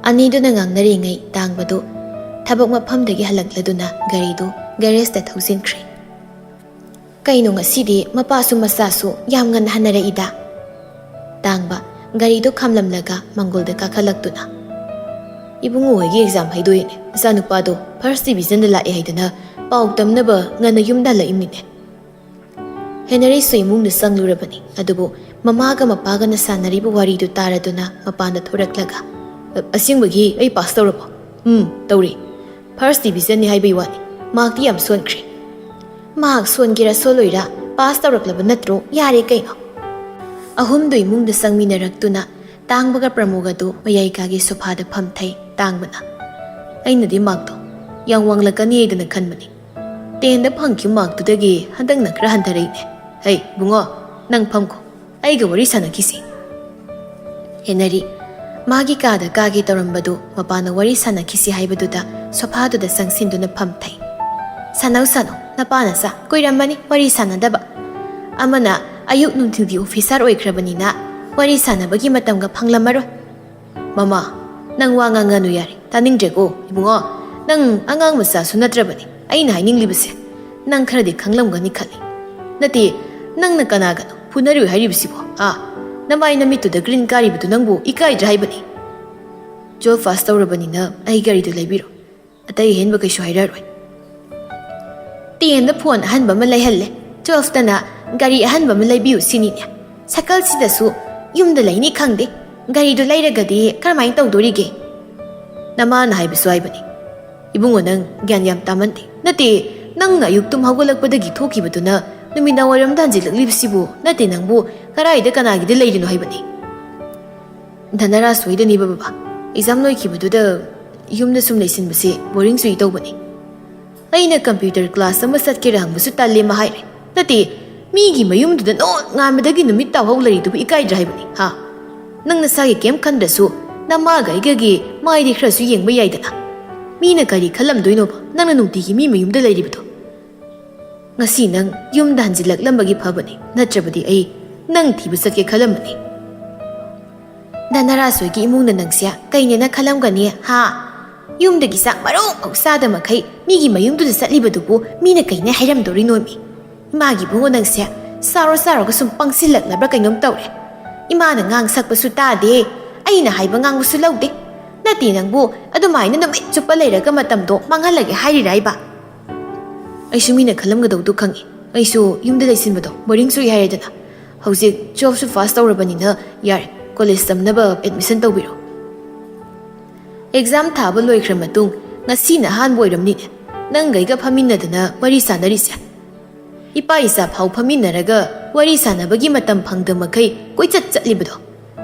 ꯑꯅꯤꯗꯨꯅ ꯉꯥꯡꯅꯔꯤꯉꯩ ꯇꯥꯡꯕꯗꯨ ꯊꯕꯛ ꯃꯐꯝꯗꯒꯤ ꯍꯜꯂꯛꯂꯗꯨꯅ ꯒꯥꯔꯤꯗꯨ ꯒꯦꯔꯦꯖꯇ ꯊꯧꯖꯤꯟꯈ꯭ꯔꯦ꯫ "ꯀꯩꯅꯣ ꯉꯁꯤꯗꯤ ꯃꯄꯥꯁꯨ ꯃꯆꯥꯁꯨ ꯌꯥꯝ ꯉꯟꯅ ꯍꯟꯅꯔꯛꯏꯗ?" ꯇꯥꯡꯕ ꯒꯥꯔꯤꯗꯨ ꯈꯥꯝꯂꯝꯂꯒ ꯃꯪꯒꯣꯜꯗ ꯀꯥꯈꯠꯂꯛꯇꯨꯅ, "ꯏꯕꯨꯡꯉꯣ ꯍꯣꯏꯒꯤ ꯑꯦꯛꯖꯥꯝ ꯍꯥꯏꯗꯣꯛꯑꯦꯅꯦ꯫ ꯏꯆꯥꯅꯨꯄꯥꯗꯣ ꯐꯥꯔꯁ ꯗꯤꯕꯤꯖꯟꯗ ꯂꯥꯛꯑꯦ ꯍꯥꯏꯗꯅ ꯄꯥꯎ ꯇꯝꯅꯕ ꯉꯟꯅ ꯌꯨꯝꯗ ꯍꯜꯂꯛꯏꯕꯅꯤꯅꯦ꯫" ꯍꯦꯅꯔꯤꯁꯨ ꯏꯃꯨꯡꯗ ꯆꯪꯂꯨꯔꯕꯅꯤ꯫ ꯑꯗꯨꯕꯨ ꯃꯃꯥꯒ ꯃꯄꯥꯒꯅ ꯁꯥꯟꯅꯔꯤꯕ ꯋꯥꯔꯤꯗꯨ ꯇꯥꯔꯗꯨꯅ ꯃꯄꯥꯟꯗ ꯊꯣꯔꯛꯂꯒ, "ꯑ-, ꯑꯁꯦꯡꯕꯒꯤ ꯑꯩ ꯄꯥꯁ ꯇꯧꯔꯕꯣ?" "ꯎꯝ, ꯇꯧꯔꯦ꯫ ꯐꯥꯔꯁ ꯗꯤꯕꯤꯖꯟꯅꯤ ꯍꯥꯏꯕꯒꯤ ꯋꯥꯅꯤ꯫ ꯃꯥꯔꯛꯇꯤ ꯌꯥꯝ ꯁꯣꯟꯈ꯭ꯔꯦ꯫" "ꯃꯥꯔꯛ ꯁꯣꯟꯒꯦꯔꯥ ꯁꯣꯜꯂꯣꯏꯔꯥ, ꯄꯥꯁ ꯇꯧꯔꯛꯂꯕ ꯅꯠꯇ꯭ꯔꯣ? ꯌꯥꯔꯦ ꯀꯩꯅꯣ꯫" ꯑꯍꯨꯝꯗꯨ ꯏꯃꯨꯡꯗ ꯆꯪꯃꯤꯟꯅꯔꯛꯇꯨꯅ ꯇꯥꯡꯕꯒ ꯄ꯭ꯔꯃꯣꯒꯗꯨ ꯃꯌꯥꯏ ꯀꯥꯒꯤ ꯁꯣꯐꯥꯗ ꯐꯝꯊꯩ꯫ ꯇꯥꯡꯕꯅ, "ꯑꯩꯅꯗꯤ ꯃꯥꯔꯛꯇꯣ ꯌꯥꯝ ꯋꯥꯡꯂꯛꯀꯅꯤ ꯍꯥꯏꯗꯅ ꯈꯟꯕꯅꯤ꯫ ꯇꯦꯟꯗ ꯐꯪꯈꯤꯕ ꯃꯥꯔꯛꯇꯨꯗꯒꯤ ꯍꯟꯗꯛꯅ ꯈꯔ ꯍꯟꯊꯔꯛꯏꯅꯦ꯫ ꯍꯩ, ꯏꯕꯨꯡꯉꯣ, ꯅꯪ ꯐꯝꯈꯣ꯫ ꯑꯩꯒ ꯋꯥꯔꯤ ꯁꯥꯟꯅꯈꯤꯁꯤ꯫" ꯍꯦꯅꯔꯤ ꯃꯥꯒꯤ ꯀꯥꯗ ꯀꯥꯒꯦ ꯇꯧꯔꯝꯕꯗꯨ ꯃꯄꯥꯅ ꯋꯥꯔꯤ ꯁꯥꯟꯅꯈꯤꯁꯤ ꯍꯥꯏꯕꯗꯨꯗ ꯁꯣꯐꯥꯗꯨꯗ ꯆꯪꯁꯤꯟꯗꯨꯅ ꯐꯝꯊꯩ꯫ "ꯁꯥꯟꯅꯧ, ꯁꯥꯟꯅꯧ, ꯅꯄꯥ ꯅꯆꯥ ꯀꯨꯏꯔꯝꯃꯅꯤ ꯋꯥꯔꯤ ꯁꯥꯟꯅꯗꯕ꯫ ꯑꯃꯅ ꯑꯌꯨꯛ ꯅꯨꯡꯊꯤꯜꯒꯤ ꯑꯣꯐꯤꯁꯥꯔ ꯑꯣꯏꯈ꯭ꯔꯕꯅꯤꯅ ꯋꯥꯔꯤ ꯁꯥꯟꯅꯕꯒꯤ ꯃꯇꯝꯒ ꯐꯪꯂꯝꯃꯔꯣꯏ꯫" "ꯃꯃꯥ, ꯅꯪ ꯋꯥ ꯉꯥꯡꯉꯅꯨ ꯌꯥꯔꯦ, ꯇꯥꯅꯤꯡꯗ꯭ꯔꯦꯀꯣ꯫ ꯏꯕꯨꯡꯉꯣ, ꯅꯪ ꯑꯉꯥꯡ ꯃꯆꯥꯁꯨ ꯅꯠꯇ꯭ꯔꯕꯅꯤ꯫ ꯑꯩꯅ ꯍꯥꯏꯅꯤꯡꯂꯤꯕꯁꯦ ꯅꯪ ꯈꯔꯗꯤ ꯈꯪꯂꯝꯒꯅꯤ ꯈꯜꯂꯤ꯫ ꯅꯠꯇꯦ, ꯅꯪꯅ ꯀꯅꯥꯒꯅꯣ ꯐꯨꯅꯔꯨꯏ ꯍꯥꯏꯔꯤꯕꯁꯤꯕꯣ? ꯑꯥ, ꯅꯃꯥꯏ ꯅꯃꯤꯠꯇꯨꯗ ꯒ꯭ꯔꯤꯟ ꯀꯥꯔꯤꯕꯗꯨ ꯅꯪꯕꯨ ꯏꯀꯥꯏꯗ꯭ꯔꯥ ꯍꯥꯏꯕꯅꯤ?" "ꯇꯨꯋꯦꯜꯐ ꯄꯥꯁ ꯇꯧꯔꯕꯅꯤꯅ ꯑꯩ ꯒꯥꯔꯤꯗꯨ ꯂꯩꯕꯤꯔꯣ꯫ ꯑꯇꯩ ꯑꯍꯦꯟꯕ ꯀꯩꯁꯨ ꯍꯥꯏꯔꯛꯑꯔꯣꯏ꯫" ꯇꯦꯟꯗ ꯐꯣꯟ ꯑꯍꯟꯕ ꯑꯃ ꯂꯩꯍꯜꯂꯦ, ꯇꯨꯋꯦꯜꯐꯇꯅ ꯒꯥꯔꯤ ꯑꯍꯟꯕ ꯑꯃ ꯂꯩꯕꯤꯌꯨ ꯁꯤꯅꯤꯅꯦ꯫ ꯁꯥꯏꯀꯜꯁꯤꯗꯁꯨ ꯌꯨꯝꯗ ꯂꯩꯅꯤ ꯈꯪꯗꯦ, ꯒꯥꯔꯤꯗꯨ ꯂꯩꯔꯒꯗꯤ ꯀꯔꯝꯍꯥꯏꯅ ꯇꯧꯗꯣꯔꯤꯒꯦ? ꯅꯃꯥꯅ ꯍꯥꯏꯕꯁꯨ ꯍꯥꯏꯕꯅꯤ꯫ ꯏꯕꯨꯡꯉꯣ, ꯅꯪ ꯒ꯭ꯌꯥꯟ ꯌꯥꯝ ꯇꯥꯃꯟꯗꯦ꯫ ꯅꯠꯇꯦ, ꯅꯪꯅ ꯑꯌꯨꯛ ꯇꯨꯝ ꯍꯧꯒꯠꯂꯛꯄꯗꯒꯤ ꯊꯣꯛꯈꯤꯕꯗꯨꯅ ꯅꯨꯃꯤꯗꯥꯡ ꯋꯥꯏꯔꯝꯗ ꯍꯟꯖꯤꯜꯂꯛꯂꯤꯕꯁꯤꯕꯨ? ꯅꯠꯇꯦ, ꯅꯪꯕꯨ ꯀꯗꯥꯏꯗ ꯀꯅꯥꯒꯤꯗ ꯂꯩꯔꯤꯅꯣ ꯍꯥꯏꯕꯅꯤ? ꯙꯅꯔꯥꯖ ꯁꯣꯏꯗꯅꯤꯕ ꯕꯕꯥ꯫ ꯑꯦꯛꯖꯥꯝ ꯂꯣꯏꯈꯤꯕꯗꯨꯗ ꯌꯨꯝꯗ ꯁꯨꯝ ꯂꯩꯁꯤꯟꯕꯁꯦ ꯕꯣꯔꯤꯡ ꯆꯨꯏ ꯇꯧꯕꯅꯤ꯫ ꯑꯩꯅ ꯀꯝꯄ꯭ꯌꯨꯇꯔ ꯀ꯭ꯂꯥꯁ ꯑꯃ ꯆꯠꯀꯦꯔꯥ ꯍꯪꯕꯁꯨ ꯇꯜꯂꯦ ꯑꯃ ꯍꯥꯏꯔꯦ꯫ ꯅꯠꯇꯦ, ꯃꯤꯒꯤ ꯃꯌꯨꯝꯗꯨꯗ ꯅꯣꯡꯉꯥꯟꯕꯗꯒꯤ ꯅꯨꯃꯤꯠ ꯇꯥꯐꯧ ꯂꯩꯔꯤꯗꯨꯕꯨ ꯏꯀꯥꯏꯗ꯭ꯔꯥ ꯍꯥꯏꯕꯅꯤ, ꯍꯥ? ꯅꯪ ꯅꯁꯥꯒꯤ ꯀꯩꯝ ꯈꯟꯗ꯭ꯔꯁꯨ ꯅꯃꯥꯒ ꯑꯩꯒꯒꯤ ꯃꯥꯏꯗꯤ ꯈꯔꯁꯨ ꯌꯦꯡꯕ ꯌꯥꯏꯗꯅ꯫ ꯃꯤꯅ ꯀꯔꯤ ꯈꯜꯂꯝꯗꯣꯏꯅꯣꯕ ꯅꯪꯅ ꯅꯨꯡꯇꯤꯒꯤ ꯃꯤ ꯃꯌꯨꯝꯗ ꯂꯩꯔꯤꯕꯗꯣ? ꯉꯁꯤ ꯅꯪ ꯌꯨꯝꯗ ꯍꯟꯖꯤꯜꯂꯛꯂꯝꯕꯒꯤ ꯐꯕꯅꯤ, ꯅꯠꯇ꯭ꯔꯕꯗꯤ ꯑꯩ ꯅꯪ ꯊꯤꯕ ꯆꯠꯀꯦ ꯈꯜꯂꯝꯕꯅꯤ꯫ ꯙꯅꯔꯥꯖ ꯍꯣꯏꯒꯤ ꯏꯃꯨꯡꯅ ꯅꯪꯁꯦ ꯀꯩꯅꯦꯅ ꯈꯜꯂꯝꯒꯅꯤ, ꯍꯥ? ꯌꯨꯝꯗꯒꯤ ꯆꯥꯛ ꯃꯔꯨ ꯑꯃꯐꯥꯎ ꯆꯥꯗ ꯃꯈꯩ ꯃꯤꯒꯤ ꯃꯌꯨꯝꯗꯨꯗ ꯆꯠꯂꯤꯕꯗꯨꯕꯨ ꯃꯤꯅ ꯀꯩꯅꯦ ꯍꯥꯏꯔꯝꯗꯣꯔꯤꯅꯣꯃꯤ? ꯏꯃꯥꯒꯤ ꯏꯕꯨꯡꯉꯣ, ꯅꯪꯁꯦ ꯆꯥꯎꯔ ꯆꯥꯎꯔꯒ ꯁꯨꯝ ꯄꯪꯁꯤꯜꯂꯛꯂꯕ꯭ꯔꯥ ꯀꯩꯅꯣꯝ ꯇꯧꯔꯦ꯫ ꯏꯃꯥꯅ ꯉꯥꯡ ꯁꯛꯄꯁꯨ ꯇꯥꯗꯦ, ꯑꯩꯅ ꯍꯥꯏꯕ ꯉꯥꯡꯕꯁꯨ ꯂꯧꯗꯦ꯫ ꯅꯠꯇꯦ, ꯅꯪꯕꯨ ꯑꯗꯨꯃꯥꯏꯅ ꯅꯨꯃꯤꯠ ꯆꯨꯞꯄ ꯂꯩꯔꯒ ꯃꯇꯝꯗꯣ ꯃꯥꯡꯍꯜꯂꯒꯦ ꯍꯥꯏꯔꯤꯔꯥ ꯍꯥꯏꯕ? ꯑꯩꯁꯨ ꯃꯤꯅ ꯈꯜꯂꯝꯒꯗꯧꯗꯣ ꯈꯪꯉꯤ꯫ ꯑꯩꯁꯨ ꯌꯨꯝꯗ ꯂꯩꯁꯤꯟꯕꯗꯣ ꯕꯣꯔꯤꯡ ꯆꯨꯏ ꯍꯥꯏꯔꯦꯗꯅ꯫ ꯍꯧꯖꯤꯛ ꯇꯨꯌꯦꯜꯐꯁꯨ ꯄꯥꯁ ꯇꯧꯔꯕꯅꯤꯅ ꯌꯥꯔꯦ, ꯀꯣꯂꯦꯖ ꯇꯝꯅꯕ ꯑꯦꯗꯃꯤꯁꯟ ꯇꯧꯕꯤꯔꯣ꯫ ꯑꯦꯛꯖꯥꯝ ꯊꯥꯕ ꯂꯣꯏꯈ꯭ꯔ ꯃꯇꯨꯡ ꯉꯁꯤꯅ ꯑꯍꯥꯟꯕ ꯑꯣꯏꯔꯝꯅꯤꯅꯦ ꯅꯪꯒꯩꯒ ꯐꯝꯃꯤꯟꯅꯗꯅ ꯋꯥꯔꯤ ꯁꯥꯟꯅꯔꯤꯁꯦ꯫ ꯏꯄꯥ ꯏꯆꯥ ꯐꯥꯎ ꯐꯝꯃꯤꯟꯅꯔꯒ ꯋꯥꯔꯤ ꯁꯥꯟꯅꯕꯒꯤ ꯃꯇꯝ ꯐꯪꯗ ꯃꯈꯩ ꯀꯣꯏꯆꯠ ꯆꯠꯂꯤꯕꯗꯣ꯫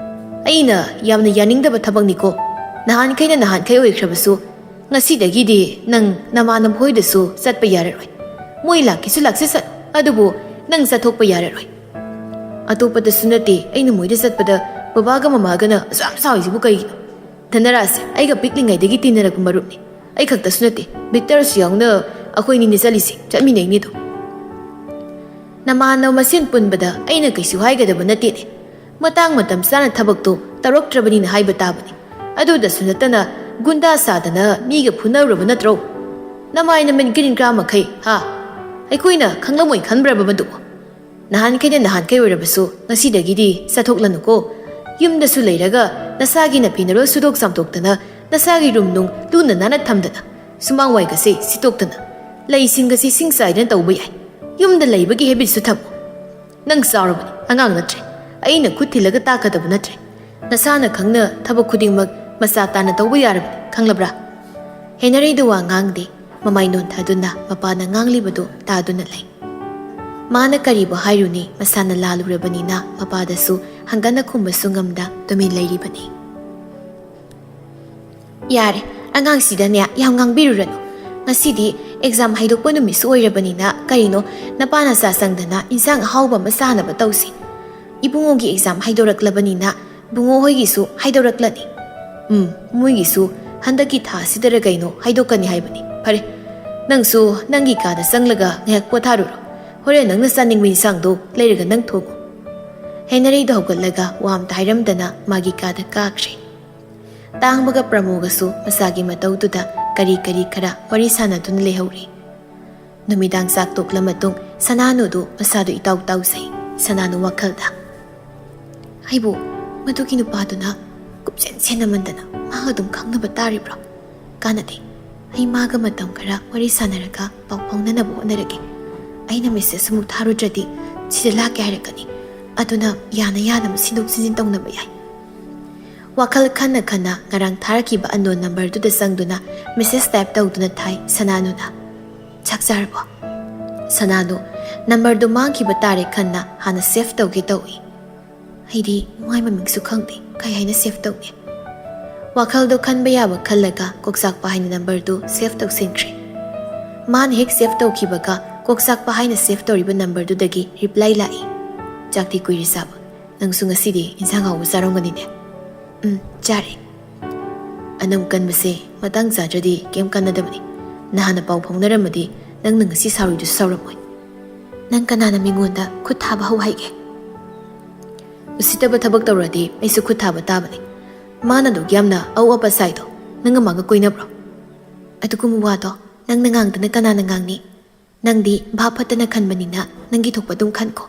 ꯑꯩꯅ ꯌꯥꯝꯅ ꯌꯥꯅꯤꯡꯗꯕ ꯊꯕꯛꯅꯤꯀꯣ꯫ ꯅꯍꯥꯟꯈꯩꯅ ꯅꯍꯥꯟꯈꯩ ꯑꯣꯏꯈ꯭ꯔꯕꯁꯨ, ꯉꯁꯤꯗꯒꯤꯗꯤ ꯅꯪ ꯅꯃꯥꯟꯅꯕ ꯍꯣꯏꯗꯁꯨ ꯆꯠꯄ ꯌꯥꯔꯔꯣꯏ꯫ ꯃꯣꯏ ꯂꯥꯛꯀꯦꯁꯨ ꯂꯥꯛꯆꯁꯅꯨ, ꯑꯗꯨꯕꯨ ꯅꯪ ꯆꯠꯊꯣꯛꯄ ꯌꯥꯔꯔꯣꯏ꯫ ꯑꯇꯣꯞꯄꯗꯁꯨ ꯅꯠꯇꯦ, ꯑꯩꯅ ꯃꯣꯏꯗ ꯆꯠꯄꯗ ꯕꯕꯥꯒ ꯃꯃꯥꯒꯅ ꯑꯁꯨꯛ ꯌꯥꯝ ꯁꯥꯎꯔꯤꯁꯤꯕꯨ ꯀꯩꯒꯤꯅꯣ? ꯙꯅꯔꯥꯖꯁꯦ ꯑꯩꯒ ꯄꯤꯛꯂꯤꯉꯩꯗꯒꯤ ꯇꯤꯟꯅꯔꯛꯄ ꯃꯔꯨꯞꯅꯤ꯫ ꯑꯩ ꯈꯛꯇꯁꯨ ꯅꯠꯇꯦ, ꯚꯤꯛꯇꯔꯁꯨ ꯌꯥꯎꯅ ꯑꯩꯈꯣꯏꯅꯤꯅꯦ ꯆꯠꯂꯤꯁꯦ, ꯆꯠꯃꯤꯟꯅꯩꯅꯦ ꯑꯗꯨꯝ꯫ ꯅꯃꯥꯟꯅꯕ ꯃꯁꯦꯟ ꯄꯨꯟꯕꯗ ꯑꯩꯅ ꯀꯩꯁꯨ ꯍꯥꯏꯒꯗꯕ ꯅꯠꯇꯦꯅꯦ꯫ ꯃꯇꯥꯡ ꯃꯇꯝ ꯆꯥꯅ ꯊꯕꯛꯇꯣ ꯇꯧꯔꯛꯇ꯭ꯔꯕꯅꯤꯅ ꯍꯥꯏꯕ ꯇꯥꯕꯅꯤ꯫ ꯑꯗꯨꯗꯁꯨ ꯅꯠꯇꯅ ꯒꯨꯟꯗꯥ ꯁꯥꯗꯅ ꯃꯤꯒ ꯐꯨꯅꯔꯨꯔꯕ ꯅꯠꯇ꯭ꯔꯣ? ꯅꯃꯥꯏ ꯅꯃꯤꯠ ꯒ꯭ꯔꯤꯟ ꯀ꯭ꯔꯥ ꯃꯈꯩ, ꯍꯥ? ꯑꯩꯈꯣꯏꯅ ꯈꯪꯂꯝꯃꯣꯏ ꯈꯟꯕ꯭ꯔꯕ ꯃꯗꯨꯕꯨ? ꯅꯍꯥꯟꯈꯩꯅ ꯅꯍꯥꯟꯈꯩ ꯑꯣꯏꯔꯕꯁꯨ ꯉꯁꯤꯗꯒꯤꯗꯤ ꯆꯠꯊꯣꯛꯂꯅꯨꯀꯣ꯫ ꯌꯨꯝꯗꯁꯨ ꯂꯩꯔꯒ ꯅꯁꯥꯒꯤ ꯅꯐꯤ ꯅꯔꯣꯜ ꯁꯨꯗꯣꯛ ꯆꯥꯝꯊꯣꯛꯇꯅ, ꯅꯁꯥꯒꯤ ꯔꯨꯝ ꯅꯨꯡ ꯂꯨꯅ ꯅꯥꯟꯅ ꯊꯝꯗꯅ, ꯁꯨꯃꯥꯡ ꯋꯥꯏꯒꯁꯦ ꯁꯤꯠꯇꯣꯛꯇꯅ, ꯂꯩꯁꯤꯡꯒꯁꯦ ꯏꯁꯤꯡ ꯆꯥꯏꯗꯅ ꯇꯧꯕ ꯌꯥꯏ꯫ ꯌꯨꯝꯗ ꯂꯩꯕꯒꯤ ꯍꯦꯕꯤꯠꯁꯨ ꯊꯝꯃꯨ꯫ ꯅꯪ ꯆꯥꯎꯔꯕꯅꯤ, ꯑꯉꯥꯡ ꯅꯠꯇ꯭ꯔꯦ꯫ ꯑꯩꯅ ꯈꯨꯠ ꯊꯤꯜꯂꯒ ꯇꯥꯛꯀꯗꯕ ꯅꯠꯇ꯭ꯔꯦ꯫ ꯅꯁꯥꯅ ꯈꯪꯅ ꯊꯕꯛ ꯈꯨꯗꯤꯡꯃꯛ ꯃꯆꯥ ꯇꯥꯅ ꯇꯧꯕ ꯌꯥꯔꯕꯅꯤ, ꯈꯪꯂꯕ꯭ꯔꯥ? ꯍꯦꯅꯔꯤꯗꯨ ꯋꯥ ꯉꯥꯡꯗꯦ꯫ ꯃꯃꯥꯏ ꯅꯣꯟꯊꯗꯨꯅ ꯃꯄꯥꯅ ꯉꯥꯡꯂꯤꯕꯗꯨ ꯇꯥꯗꯨꯅ ꯂꯩ꯫ ꯃꯥꯅ ꯀꯔꯤꯕꯨ ꯍꯥꯏꯔꯨꯅꯤ, ꯃꯁꯥꯅ ꯂꯥꯜꯂꯨꯔꯕꯅꯤꯅ ꯃꯄꯥꯗꯁꯨ ꯍꯪꯒꯠꯅ ꯈꯨꯝꯕꯁꯨ ꯉꯝꯗ ꯇꯨꯃꯤꯟ ꯂꯩꯔꯤꯕꯅꯤ꯫ ꯌꯥꯔꯦ, ꯑꯉꯥꯡꯁꯤꯗꯅꯦ ꯌꯥꯝ ꯉꯥꯡꯕꯤꯔꯨꯔꯅꯨ꯫ ꯉꯁꯤꯗꯤ ꯑꯦꯛꯖꯥꯝ ꯍꯥꯏꯗꯣꯛꯄ ꯅꯨꯃꯤꯠꯁꯨ ꯑꯣꯏꯔꯕꯅꯤꯅ ꯀꯔꯤꯅꯣ ꯅꯄꯥ ꯅꯆꯥ ꯆꯪꯗꯅ ꯏꯟꯁꯥꯡ ꯑꯍꯥꯎꯕ ꯑꯃ ꯆꯥꯅꯕ ꯇꯧꯁꯤ꯫ ꯏꯕꯨꯡꯉꯣꯒꯤ ꯑꯦꯛꯖꯥꯝ ꯍꯥꯏꯗꯣꯔꯛꯂꯕꯅꯤꯅ ꯕꯨꯡꯉꯣ ꯍꯣꯏꯒꯤꯁꯨ ꯍꯥꯏꯗꯣꯔꯛꯂꯅꯤ꯫ ꯎꯝ, ꯃꯣꯏꯒꯤꯁꯨ ꯍꯟꯗꯛꯀꯤ ꯊꯥꯁꯤꯗꯔ ꯀꯩꯅꯣ ꯍꯥꯏꯗꯣꯛꯀꯅꯤ ꯍꯥꯏꯕꯅꯤ꯫ ꯐꯔꯦ, ꯅꯪꯁꯨ ꯅꯪꯒꯤ ꯀꯥꯗ ꯆꯪꯂꯒ ꯉꯥꯏꯍꯥꯛ ꯄꯣꯊꯥꯔꯨꯔꯣ꯫ ꯍꯣꯔꯦꯟ ꯅꯪꯅ ꯆꯥꯅꯤꯡꯕ ꯏꯟꯁꯥꯡꯗꯣ ꯂꯩꯔꯒ ꯅꯪ ꯊꯣꯡꯉꯨ꯫ ꯍꯦꯅꯔꯤꯗꯣ ꯍꯧꯒꯠꯂꯒ ꯋꯥ ꯑꯝꯇ ꯍꯥꯏꯔꯝꯗꯅ ꯃꯥꯒꯤ ꯀꯥꯗ ꯀꯥꯈ꯭ꯔꯦ꯫ ꯇꯥꯡꯕꯒ ꯄ꯭ꯔꯃꯣꯒꯁꯨ ꯃꯁꯥꯒꯤ ꯃꯇꯧꯗꯨꯗ ꯀꯔꯤ ꯀꯔꯤ ꯈꯔ ꯋꯥꯔꯤ ꯁꯥꯟꯅꯗꯨꯅ ꯂꯩꯍꯧꯔꯤ꯫ ꯅꯨꯃꯤꯗꯥꯡ ꯆꯥꯛ ꯇꯣꯛꯂ ꯃꯇꯨꯡ ꯁꯅꯥꯅꯨꯗꯨ ꯃꯁꯥꯗꯨ ꯏꯇꯥꯎ ꯇꯥꯎꯖꯩ꯫ ꯁꯅꯥꯅꯨ ꯋꯥꯈꯜꯗ, "ꯑꯩꯕꯨ ꯃꯗꯨꯒꯤ ꯅꯨꯄꯥꯗꯨꯅ ꯀꯨꯞꯁꯦꯟ ꯁꯦꯟꯅꯃꯟꯗꯅ ꯃꯥꯒ ꯑꯗꯨꯝ ꯈꯪꯅꯕ ꯇꯥꯔꯤꯕ꯭ꯔꯣ? ꯀꯥꯟꯅꯗꯦ꯫ ꯑꯩ ꯃꯥꯒ ꯃꯇꯝ ꯈꯔ ꯋꯥꯔꯤ ꯁꯥꯟꯅꯔꯒ ꯄꯥꯎ ꯐꯥꯎꯅꯅꯕ ꯍꯣꯠꯅꯔꯒꯦ꯫ ꯑꯩꯅ ꯃꯦꯁꯦꯖ ꯑꯃꯨꯛ ꯊꯥꯔꯨꯗ꯭ꯔꯗꯤ ꯁꯤꯗ ꯂꯥꯛꯀꯦ ꯍꯥꯏꯔꯛꯀꯅꯤ꯫ ꯑꯗꯨꯅ ꯌꯥꯅ ꯌꯥꯅꯕ ꯁꯤꯟꯗꯣꯛ ꯁꯤꯟꯖꯤꯟ ꯇꯧꯅꯕ ꯌꯥꯏ꯫ ꯋꯥꯈꯜ ꯈꯟꯅ ꯈꯟꯅ ꯉꯔꯥꯡ ꯊꯥꯔꯛꯈꯤꯕ ꯑꯟꯅꯣꯟ ꯅꯝꯕꯔꯗꯨꯗ ꯆꯪꯗꯨꯅ ꯃꯦꯁꯦꯖ ꯇꯥꯏꯞ ꯇꯧꯗꯨꯅ ꯊꯥꯏ ꯁꯅꯥꯅꯨꯅ꯫ "ꯆꯥꯛ ꯆꯥꯔꯕꯣ?" ꯁꯅꯥꯅꯨ, ꯅꯝꯕꯔꯗꯨ ꯃꯥꯡꯈꯤꯕ ꯇꯥꯔꯦ ꯈꯟꯅ ꯍꯥꯟꯅ ꯁꯦꯚ ꯇꯧꯒꯦ ꯇꯧꯏ꯫ ꯑꯩꯗꯤ ꯃꯥꯏ ꯃꯃꯤꯡꯁꯨ ꯈꯪꯗꯦ, ꯀꯩ ꯍꯥꯏꯅ ꯁꯦꯚ ꯇꯧꯅꯤ? ꯋꯥꯈꯜꯗꯣ ꯈꯟꯕ ꯌꯥꯕ ꯈꯜꯂꯒ ꯀꯣꯛꯆꯥꯛꯄ ꯍꯥꯏꯅ ꯅꯝꯕꯔꯗꯨ ꯁꯦꯚ ꯇꯧꯁꯤꯟꯈ꯭ꯔꯦ꯫ ꯃꯥꯅ ꯍꯦꯛ ꯁꯦꯚ ꯇꯧꯈꯤꯕꯒ ꯀꯣꯛꯆꯥꯛꯄ ꯍꯥꯏꯅ ꯁꯦꯚ ꯇꯧꯔꯤꯕ ꯅꯝꯕꯔꯗꯨꯗꯒꯤ ꯔꯤꯄ꯭ꯂꯥꯏ ꯂꯥꯛꯏ꯫ "ꯆꯥꯛꯇꯤ ꯀꯨꯏꯔꯦ ꯆꯥꯕ꯫ ꯅꯪꯁꯨ ꯉꯁꯤꯗꯤ ꯏꯟꯁꯥꯡ ꯑꯍꯥꯎꯕ ꯆꯥꯔꯝꯒꯅꯤꯅꯦ?" "ꯎꯝ, ꯆꯥꯔꯦ꯫ ꯑꯅꯝ ꯀꯟꯕꯁꯦ ꯃꯇꯥꯡ ꯆꯥꯗ꯭ꯔꯗꯤ ꯀꯩꯝ ꯀꯥꯟꯅꯗꯕꯅꯤ꯫ ꯅꯍꯥꯟꯅ ꯄꯥꯎ ꯐꯥꯎꯅꯔꯝꯃꯗꯤ ꯅꯪꯅ ꯉꯁꯤ ꯁꯥꯎꯔꯤꯗꯨꯁꯨ ꯁꯥꯎꯔꯝꯃꯣꯏ꯫ ꯅꯪ ꯀꯅꯥꯅ ꯃꯤꯉꯣꯟꯗ ꯈꯨꯠ ꯊꯥꯕ ꯍꯧ ꯍꯥꯏꯒꯦ?" "ꯎꯁꯤꯠꯇꯕ ꯊꯕꯛ ꯇꯧꯔꯗꯤ ꯑꯩꯁꯨ ꯈꯨꯠ ꯊꯥꯕ ꯇꯥꯕꯅꯤ꯫ ꯃꯥꯅ ꯑꯗꯨꯛ ꯌꯥꯝꯅ ꯑꯎ ꯑꯄꯥ ꯁꯥꯏꯗꯣ ꯅꯪꯒ ꯃꯥꯒ ꯀꯣꯏꯅꯕ꯭ꯔꯣ?" "ꯑꯗꯨꯒꯨꯝꯕ ꯋꯥꯗꯣ ꯅꯪꯅ ꯉꯥꯡꯗꯅ ꯀꯅꯥꯅ ꯉꯥꯡꯅꯤ? ꯅꯪꯗꯤ ꯚꯥꯞ ꯐꯠꯇꯅ ꯈꯟꯕꯅꯤꯅ ꯅꯪꯒꯤ ꯊꯣꯛꯄ ꯑꯗꯨꯝ ꯈꯟꯀꯣ꯫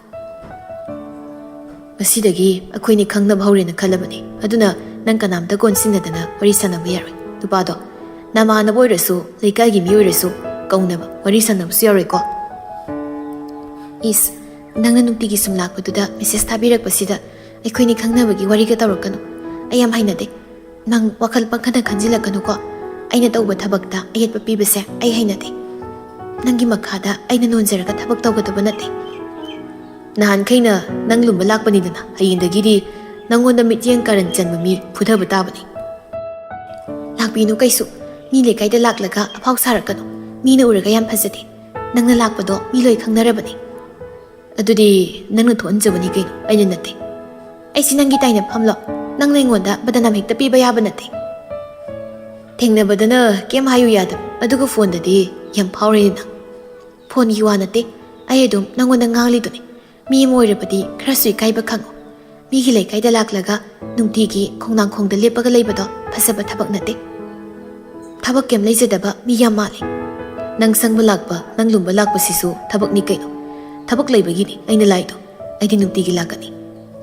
ꯉꯁꯤꯗꯒꯤ ꯑꯩꯈꯣꯏꯅꯤ ꯈꯪꯅꯕ ꯍꯧꯔꯦꯅ ꯈꯜꯂꯕꯅꯤ꯫ ꯑꯗꯨꯅ ꯅꯪ ꯀꯅꯥꯝꯇ ꯀꯣꯟꯁꯤꯟꯅꯗꯅ ꯋꯥꯔꯤ ꯁꯥꯟꯅꯕ ꯌꯥꯔꯣꯏ꯫ ꯅꯨꯄꯥꯗꯣ ꯅꯃꯥꯟꯅꯕ ꯑꯣꯏꯔꯁꯨ, ꯂꯩꯀꯥꯏꯒꯤ ꯃꯤ ꯑꯣꯏꯔꯁꯨ ꯀꯧꯅꯕ ꯋꯥꯔꯤ ꯁꯥꯟꯅꯕꯁꯨ ꯌꯥꯔꯣꯏꯀꯣ?" "ꯏꯁ, ꯅꯪꯅ ꯅꯨꯡꯇꯤꯒꯤ ꯁꯨꯝ ꯂꯥꯛꯄꯗꯨꯗ ꯃꯦꯁꯦꯖ ꯊꯥꯕꯤꯔꯛꯄꯁꯤꯗ ꯑꯩꯈꯣꯏꯅꯤ ꯈꯪꯅꯕꯒꯤ ꯋꯥꯔꯤꯒ ꯇꯧꯔꯛꯀꯅꯨ꯫ ꯑꯩ ꯌꯥꯝ ꯍꯩꯅꯗꯦ꯫ ꯅꯪ ꯋꯥꯈꯜ ꯄꯪꯈꯟꯗ ꯈꯟꯖꯤꯜꯂꯛꯀꯅꯨꯀꯣ꯫ ꯑꯩꯅ ꯇꯧꯕ ꯊꯕꯛꯇ ꯑꯌꯦꯠꯄ ꯄꯤꯕꯁꯦ ꯑꯩ ꯍꯩꯅꯗꯦ꯫ ꯅꯪꯒꯤ ꯃꯈꯥꯗ ꯑꯩꯅ ꯅꯣꯟꯖꯔꯒ ꯊꯕꯛ ꯇꯧꯒꯗꯕ ꯅꯠꯇꯦ꯫ ꯅꯍꯥꯟꯈꯩꯅ ꯅꯪ ꯂꯨꯝꯕ ꯂꯥꯛꯄꯅꯤꯗꯅ, ꯍꯌꯦꯡꯗꯒꯤꯗꯤ ꯅꯪꯉꯣꯟꯗ ꯃꯤꯠꯌꯦꯡ ꯀꯥꯔꯟ ꯆꯟꯕ ꯃꯤ ꯐꯨꯊꯕ ꯇꯥꯕꯅꯤ꯫ ꯂꯥꯛꯄꯤꯅꯨ ꯀꯩꯁꯨ꯫ ꯃꯤ ꯂꯩꯀꯥꯏꯗ ꯂꯥꯛꯂꯒ ꯑꯐꯥꯎ ꯁꯥꯔꯛꯀꯅꯨ꯫ ꯃꯤꯅ ꯎꯔꯒ ꯌꯥꯝ ꯐꯖꯗꯦ꯫ ꯅꯪꯅ ꯂꯥꯛꯄꯗꯣ ꯃꯤ ꯂꯣꯏ ꯈꯪꯅꯔꯕꯅꯤ꯫ ꯑꯗꯨꯗꯤ ꯅꯪꯅ ꯊꯣꯛꯍꯟꯖꯕꯅꯤ ꯀꯩꯅꯣ, ꯑꯩꯅ ꯅꯠꯇꯦ꯫ ꯑꯩꯁꯤ ꯅꯪꯒꯤ ꯇꯥꯏꯅꯐꯝꯂꯣ? ꯅꯪꯅ ꯑꯩꯉꯣꯟꯗ ꯕꯗꯅꯥꯝ ꯍꯦꯛꯇ ꯄꯤꯕ ꯌꯥꯕ ꯅꯠꯇꯦ꯫ ꯊꯦꯡꯅꯕꯗꯅ ꯀꯩꯝ ꯍꯥꯏꯌꯨ ꯌꯥꯗꯕ, ꯑꯗꯨꯒ ꯐꯣꯟꯗꯗꯤ ꯌꯥꯝ ꯐꯥꯎꯔꯦꯅꯦ ꯅꯪ꯫ ꯐꯣꯟꯒꯤ ꯋꯥ ꯅꯠꯇꯦ, ꯑꯩ ꯑꯗꯨꯝ ꯅꯪꯉꯣꯟꯗ ꯉꯥꯡꯂꯤꯗꯨꯅꯤ꯫ ꯃꯤ ꯑꯃ ꯑꯣꯏꯔꯕꯗꯤ ꯈꯔꯁꯨ ꯏꯀꯥꯏꯕ ꯈꯪꯉꯨ꯫ ꯃꯤꯒꯤ ꯂꯩꯀꯥꯏꯗ ꯂꯥꯛꯂꯒ ꯅꯨꯡꯇꯤꯒꯤ ꯈꯣꯡꯅꯥꯡꯈꯣꯡꯗ ꯂꯦꯞꯄꯒ ꯂꯩꯕꯗꯣ ꯐꯖꯕ ꯊꯕꯛ ꯅꯠꯇꯦ꯫ ꯊꯕꯛ ꯀꯩꯝ ꯂꯩꯖꯗꯕ ꯃꯤ ꯌꯥꯝ ꯃꯥꯜꯂꯦ꯫ ꯅꯪ ꯁꯪꯕ ꯂꯥꯛꯄ, ꯅꯪ ꯂꯨꯝꯕ ꯂꯥꯛꯄꯁꯤꯁꯨ ꯊꯕꯛꯅꯤ ꯀꯩꯅꯣ꯫ ꯊꯕꯛ ꯂꯩꯕꯒꯤꯅꯤ ꯑꯩꯅ ꯂꯥꯛꯏꯗꯣ꯫ ꯑꯩꯗꯤ ꯅꯨꯡꯇꯤꯒꯤ ꯂꯥꯛꯀꯅꯤ꯫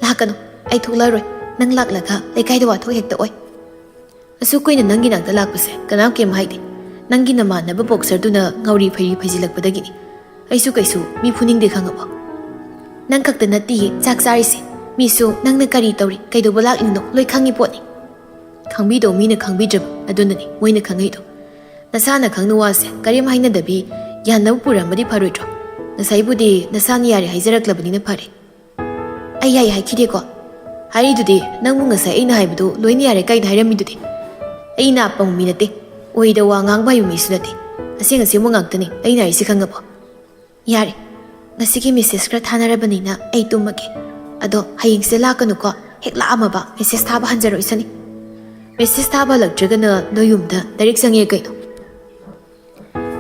ꯂꯥꯛꯀꯅꯨ, ꯑꯩ ꯊꯣꯛꯂꯛꯑꯔꯣꯏ꯫ ꯅꯪ ꯂꯥꯛꯂꯒ ꯂꯩꯀꯥꯏꯗ ꯋꯥꯊꯣꯛ ꯍꯦꯛꯇ ꯑꯣꯏ꯫ ꯑꯁꯨꯛ ꯀꯨꯏꯅ ꯅꯪꯒꯤ ꯅꯥꯛꯇ ꯂꯥꯛꯄꯁꯦ ꯀꯅꯥꯝ ꯀꯩꯝ ꯍꯥꯏꯗꯦ꯫ ꯅꯪꯒꯤ ꯅꯃꯥꯟꯅꯕ ꯕꯣꯛꯁꯔꯗꯨꯅ ꯉꯥꯎꯔꯤ ꯐꯩꯔꯤ ꯐꯩꯖꯤꯜꯂꯛꯄꯗꯒꯤꯅꯤ꯫ ꯑꯩꯁꯨ ꯀꯩꯁꯨ ꯃꯤ ꯐꯨꯅꯤꯡꯗꯦ, ꯈꯪꯉꯕꯣ? ꯅꯪ ꯈꯛꯇ ꯅꯠꯇꯤꯌꯦ ꯆꯥꯛ ꯆꯥꯔꯤꯁꯦ꯫ ꯃꯤꯁꯨ ꯅꯪꯅ ꯀꯔꯤ ꯇꯧꯔꯤ, ꯀꯩꯗꯧꯕ ꯂꯥꯛꯂꯤꯅꯣ ꯂꯣꯏ ꯈꯪꯉꯤ ꯄꯣꯠꯅꯤ꯫ ꯈꯪꯕꯤꯗꯧ ꯃꯤꯅ ꯈꯪꯕꯤꯗ꯭ꯔꯕ ꯑꯗꯨꯅꯅꯤ ꯃꯣꯏꯅ ꯈꯪꯉꯛꯏꯗꯣ꯫ ꯅꯁꯥꯅ ꯈꯪꯅ ꯋꯥꯁꯦ ꯀꯔꯤꯝ ꯍꯥꯏꯅꯗꯕꯤ ꯌꯥꯅꯕ ꯄꯨꯔꯝꯕꯗꯤ ꯐꯔꯣꯏꯗ꯭ꯔꯣ? ꯉꯁꯥꯏꯕꯨꯗꯤ ꯅꯁꯥꯅ ꯌꯥꯔꯦ ꯍꯥꯏꯖꯔꯛꯂꯕꯅꯤꯅ ꯐꯔꯦ꯫ ꯑꯩ ꯌꯥꯏ ꯍꯥꯏꯈꯤꯗꯦꯀꯣ? ꯍꯥꯏꯔꯤꯗꯨꯗꯤ ꯅꯪꯕꯨ ꯉꯁꯥꯏ ꯑꯩꯅ ꯍꯥꯏꯕꯗꯨ ꯂꯣꯏꯅ ꯌꯥꯔꯦ ꯀꯥꯏꯅ ꯍꯥꯏꯔꯝꯃꯤꯗꯨꯗꯤ꯫ ꯑꯩ ꯅꯥ ꯄꯪꯕ ꯃꯤ ꯅꯠꯇꯦ, ꯑꯣꯏꯗ ꯋꯥ ꯉꯥꯡꯕ ꯍꯩꯕ ꯃꯤꯁꯨ ꯅꯠꯇꯦ꯫ ꯑꯁꯦꯡ ꯑꯁꯦꯡꯕ ꯉꯥꯛꯇꯅꯤ ꯑꯩꯅ ꯍꯥꯏꯔꯤꯁꯤ, ꯈꯪꯉꯕꯣ? ꯌꯥꯔꯦ, ꯉꯁꯤꯒꯤ ꯃꯦꯁꯦꯖ ꯈꯔ ꯊꯥꯅꯔꯕꯅꯤꯅ ꯑꯩ ꯇꯨꯝꯃꯒꯦ꯫ ꯑꯗꯣ ꯍꯌꯦꯡꯁꯦ ꯂꯥꯛꯀꯅꯨꯀꯣ, ꯍꯦꯛ ꯂꯥꯛꯑꯝꯃꯕ ꯃꯦꯁꯦꯖ ꯊꯥꯕ ꯍꯟꯖꯔꯣꯏꯁꯅꯤ꯫ ꯃꯦꯁꯦꯖ ꯊꯥꯕ ꯍꯜꯂꯛꯇ꯭ꯔꯒꯅ ꯅꯣꯏ ꯌꯨꯝꯗ ꯗꯥꯏꯔꯦꯛ ꯆꯪꯉꯦ ꯀꯩꯅꯣ?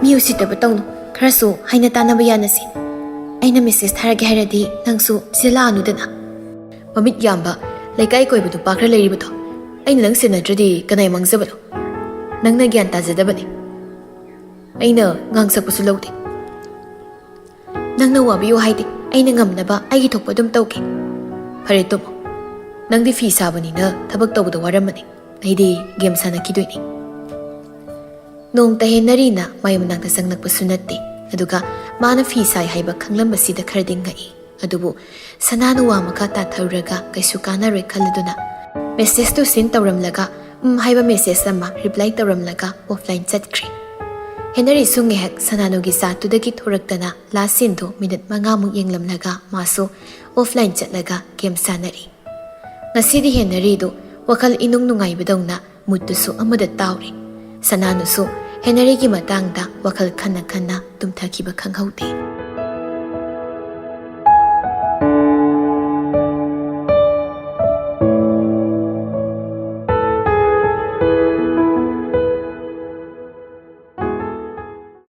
ꯃꯤ ꯎꯁꯤꯠꯇꯕ ꯇꯧꯅꯨ, ꯈꯔꯁꯨ ꯍꯥꯏꯅ ꯇꯥꯅꯕ ꯌꯥꯅꯁꯤ꯫ ꯑꯩꯅ ꯃꯦꯁꯦꯖ ꯊꯥꯔꯒꯦ ꯍꯥꯏꯔꯗꯤ ꯅꯪꯁꯨ ꯁꯤꯗ ꯂꯥꯛꯑꯅꯨꯗꯅ꯫ ꯃꯃꯤꯠ ꯌꯥꯝꯕ ꯂꯩꯀꯥꯏ ꯀꯣꯏꯕ ꯅꯨꯄꯥ ꯈꯔ ꯂꯩꯔꯤꯕꯗꯣ, ꯑꯩꯅ ꯅꯪ ꯁꯦꯟꯅꯗ꯭ꯔꯗꯤ ꯀꯅꯥꯏ ꯃꯥꯡꯖꯕꯅꯣ? ꯅꯪꯅ ꯒ꯭ꯌꯥꯟ ꯇꯥꯖꯗꯕꯅꯤ꯫ ꯑꯩꯅ ꯉꯥꯡꯁꯛꯄꯁꯨ ꯂꯧꯗꯦ꯫ ꯅꯪꯅ ꯋꯥꯕꯤꯌꯨ ꯍꯥꯏꯗꯦ, ꯑꯩꯅ ꯉꯝꯅꯕ ꯑꯩꯒꯤ ꯊꯣꯛꯄ ꯑꯗꯨꯝ ꯇꯧꯒꯦ꯫ ꯐꯔꯦ ꯇꯨꯝꯃꯣ, ꯅꯪꯗꯤ ꯐꯤ ꯁꯥꯕꯅꯤꯅ ꯊꯕꯛ ꯇꯧꯕꯗ ꯋꯥꯔꯝꯃꯅꯤ, ꯑꯩꯗꯤ ꯒꯦꯝ ꯁꯥꯟꯅꯈꯤꯗꯣꯏꯅꯤ꯫ ꯅꯣꯡꯇ ꯍꯦꯟꯅꯔꯤꯅ ꯃꯥꯏ ꯃꯅꯥꯛꯇ ꯆꯪꯂꯛꯄꯁꯨ ꯅꯠꯇꯦ꯫ ꯑꯗꯨꯒ ꯃꯥꯅ ꯐꯤ ꯁꯥꯏ ꯍꯥꯏꯕ ꯈꯪꯂꯝꯕꯁꯤꯗ ꯈꯔꯗꯤ ꯉꯛꯏ꯫ ꯑꯗꯨꯕꯨ ꯁꯅꯥꯅ ꯋꯥ ꯃꯈꯥ ꯇꯥꯊꯔꯨꯔꯒ ꯀꯩꯁꯨ ꯀꯥꯟꯅꯔꯣꯏ ꯈꯜꯂꯗꯨꯅ ꯃꯦꯁꯦꯖꯇꯨ ꯁꯤꯟ ꯇꯧꯔꯝꯂꯒ ꯎꯝ ꯍꯥꯏꯕ ꯃꯦꯁꯦꯖ ꯑꯃ ꯔꯤꯄ꯭ꯂꯥꯏ ꯇꯧꯔꯝꯂꯒ ꯑꯣꯐꯂꯥꯏꯟ ꯆꯠꯈ꯭ꯔꯦ꯫ ꯍꯦꯅꯔꯤꯁꯨ ꯉꯥꯏꯍꯥꯛ ꯁꯅꯥꯅꯨꯒꯤ ꯆꯥꯠꯇꯨꯗꯒꯤ ꯊꯣꯔꯛꯇꯅ ꯂꯥꯁ ꯁꯤꯟꯗꯨ ꯃꯤꯅꯤꯠ ꯃꯉꯥꯃꯨꯛ ꯌꯦꯡꯂꯝꯂꯒ ꯃꯥꯁꯨ ꯑꯣꯐꯂꯥꯏꯟ ꯆꯠꯂꯒ ꯒꯦꯝ ꯁꯥꯟꯅꯔꯤ꯫ ꯉꯁꯤꯗꯤ ꯍꯦꯅꯔꯤꯗꯨ ꯋꯥꯈꯜ ꯏꯅꯨꯡ ꯅꯨꯡꯉꯥꯏꯕꯗꯧꯅ ꯃꯨꯠꯇꯨꯁꯨ ꯑꯃꯗ ꯇꯥꯎꯔꯤ꯫ ꯁꯅꯥꯅꯨꯁꯨ ꯍꯦꯅꯔꯤꯒꯤ ꯃꯇꯥꯡꯗ ꯋꯥꯈꯜ ꯈꯟꯅ ꯈꯟꯅ ꯇꯨꯝꯊꯈꯤꯕ ꯈꯪꯍꯧꯗꯦ꯫